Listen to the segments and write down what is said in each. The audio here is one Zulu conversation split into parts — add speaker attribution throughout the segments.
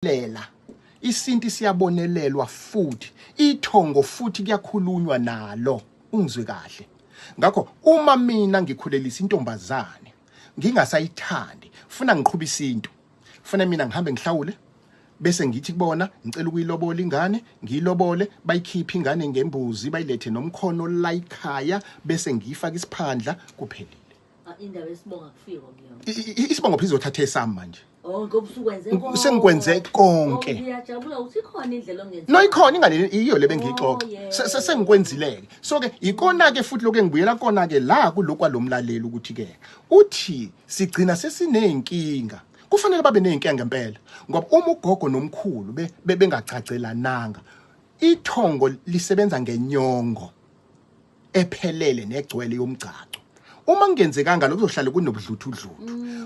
Speaker 1: Lela isintu siyabonelelwa futhi ithongo futhi kuyakhulunywa nalo, ungizwe kahle. Ngakho uma mina ngikhulelisa intombazane ngingasayithandi, funa ngiqhube isintu, funa mina ngihambe ngihlawule, bese ngithi kubona ngicela ukuyilobola ingane, ngiyilobole, bayikhiphe ingane ngembuzi, bayilethe nomkhono la ekhaya, bese ngiyifaka isiphandla, kuphelile.
Speaker 2: Ah, indaba yesibongo akufikwa kuyona.
Speaker 1: Isibongo phela izothatha esami manje.
Speaker 2: Oh, ngoba usukwenze konke.
Speaker 1: Sengikwenze konke.
Speaker 2: Oh, ngiyajabula ukuthi ikhona indlela ongenza.
Speaker 1: No, ikhona ingane, iyo le bengiyixoxa.
Speaker 2: Oh, yeah.
Speaker 1: Sengikwenzile ke. So ke ikona ke futhi lokho engibuyela kona ke la kulokhu kwalomlaleli ukuthi ke uthi sigcina sesineyinkinga. Kufanele babe nezinkinga ngempela ngoba uma ugogo nomkhulu bengacacelananga, ithongo lisebenza ngenyongo ephelele negcwele yomgcagco. Uma kungenzekanga lokho, kuzohlale kunobudluthudluthu.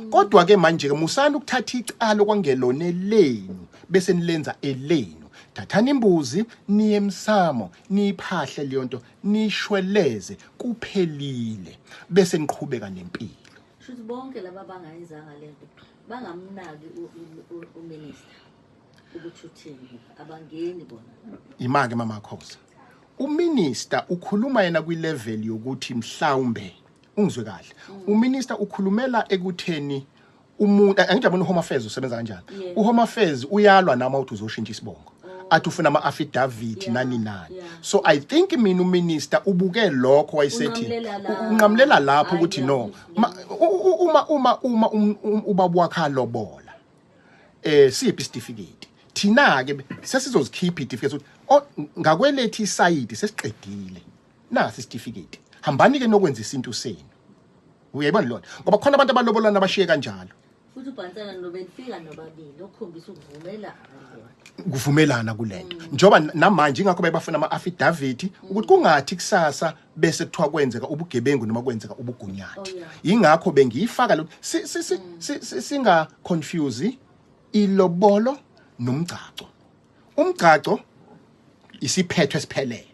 Speaker 1: Kodwa ke manje ke musani ukuthatha icala kwangelona elenu bese nilenza elenu. Thathani imbuzi, niye emsamo, niyiphahle leyo nto, nishweleze, kuphelile, bese niqhubeka nempilo.
Speaker 2: Shuthi bonke laba abangayenzanga lento bangamnaki uminister ukuthi uthini, abangeni bona.
Speaker 1: Imake mama Khoza, uminister ukhuluma yena kwi-level yokuthi mhlawumbe, ungizwe kahle, uminister ukhulumela ekutheni umuntu, angijabona uHome Affairs usebenza kanjani. UHome Affairs uyalwa nama uthi uzoshintsha isibongo, athi ufuna ama affidavit, nani nani. So I think mina uminister ubuke lokho, wayesethi
Speaker 2: Unqamulela la.
Speaker 1: Unqamulela lapho
Speaker 2: Hayi,
Speaker 1: ukuthi no,
Speaker 2: ngiyakuzwa.
Speaker 1: uma ubaba wakhe alobola, siphi isitifiketi, thina ke sesizozikhipha isitifiketi ukuthi oh, ngakwelethu isayidi sesiqedile, nasi isitifiketi, hambani ke nokwenza isintu senu. Uyayibona lona, ngoba khona abantu abalobolana abashiye kanjalo.
Speaker 2: Futhi ubhansana nobenifika nobabili okukhombisa ukuvumelana kulento.
Speaker 1: Kuvumelana kulento njoba namanje ingakho bayabafuna ama affidavit ukuthi kungathi kusasa bese kuthiwa kwenzeka ubugebengu noma kwenzeka ubugunyathi. Ingakho bengiyifaka lo singa confuse ilobolo nomgcagco. Umgcagco isiphetho esiphelele,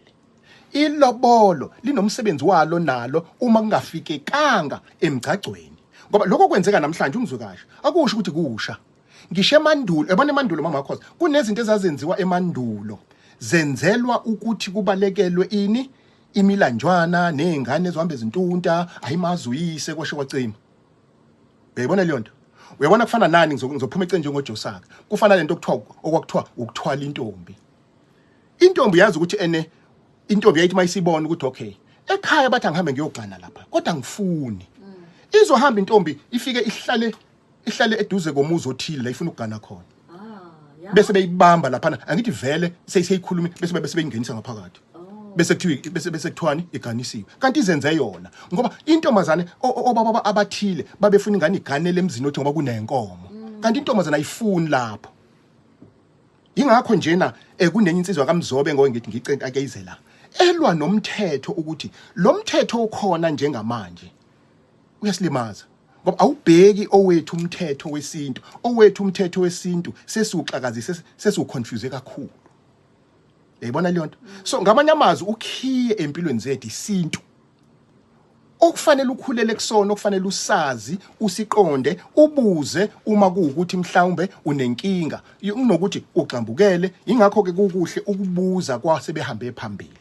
Speaker 1: ilobolo linomsebenzi walo nalo uma kungafikekanga emgcagcweni, ngoba lokho kwenzeka namhlanje, ungizwe kahle, akusho ukuthi kusha. Ngisho emandulo, yabona emandulo mama Khoza, kunezinto ezazenziwa emandulo zenzelwa ukuthi kubalekelwe ini, imilanjwana nezingane ezohamba ezintunta, ayimazi uyise, kwasho kwacima. Uyayibona leyo nto? Uyabona kufana nani, ngizophuma eceni njengoJosaka, kufana lento okuthiwa, okwakuthiwa ukuthwala intombi. Intombi yazi ukuthi ene intombi yayithi mayisibona ukuthi okay, ekhaya bathi angihambe ngiyogana lapha, kodwa ngifuni, izohamba intombi ifike ihlale eduze komuzi othile la ifuna ukugana khona.
Speaker 2: Ah, ya.
Speaker 1: Bese beyibamba laphana, angithi vele seyikhuluma, bese beyingenisa ngaphakathi. Bese kuthiwa bese kuthiwani, iganisiwe, kanti izenze yona, ngoba intombazane obaba abathile babefuna ingane iganele emzini othi ngoba kunenkomo, kanti intombazane ayifuni lapho. Ingakho njena kunenye insizwa kaMzobe, ngoke ngithi ngicenta ake ize la, elwa nomthetho ukuthi lo mthetho okhona njengamanje uyasilimaza, ngoba awubheki owethu umthetho wesintu. Owethu umthetho wesintu sesiwuxakazise, sesiwuconfuse kakhulu. Uyayibona leyo nto? So ngamanye amazwi, ukhiye empilweni zethu isintu okufanele ukhulele kusona, okufanele usazi, usiqonde, ubuze uma kuwukuthi mhlawumbe unenkinga, kunokuthi uxambukele. Ingakho ke kukuhle ukubuza kwasebehambe phambili.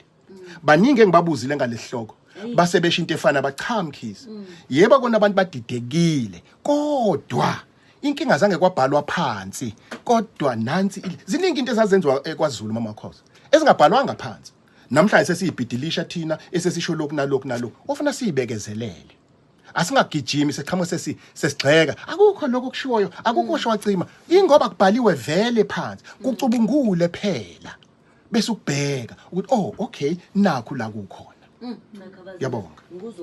Speaker 1: Baningi engibabuzile ngalesihloko, base besho into efana, bacha Mkhize, yebo kona abantu badidekile, kodwa inkinga zange kwabhalwa phansi. Kodwa nansi ziningi into ezazenziwa kwaZulu mama Khoza ezingabhalwanga phansi. Namhlanje sesiyibhidilisha thina, esesisho lokhu nalokhu nalokhu. Ofuna siyibekezelele, asingagijimi seqhamuka sesigxeka, akukho lokho kushiwoyo, akukho shwacima, ingoba kubhaliwe vele phansi. Kucubungule phela bese ukubheka ukuthi oh okay, nakhu la kukhona.
Speaker 2: Ngiyabonga.
Speaker 1: Ngiyabonga.
Speaker 2: Ngikuzwa.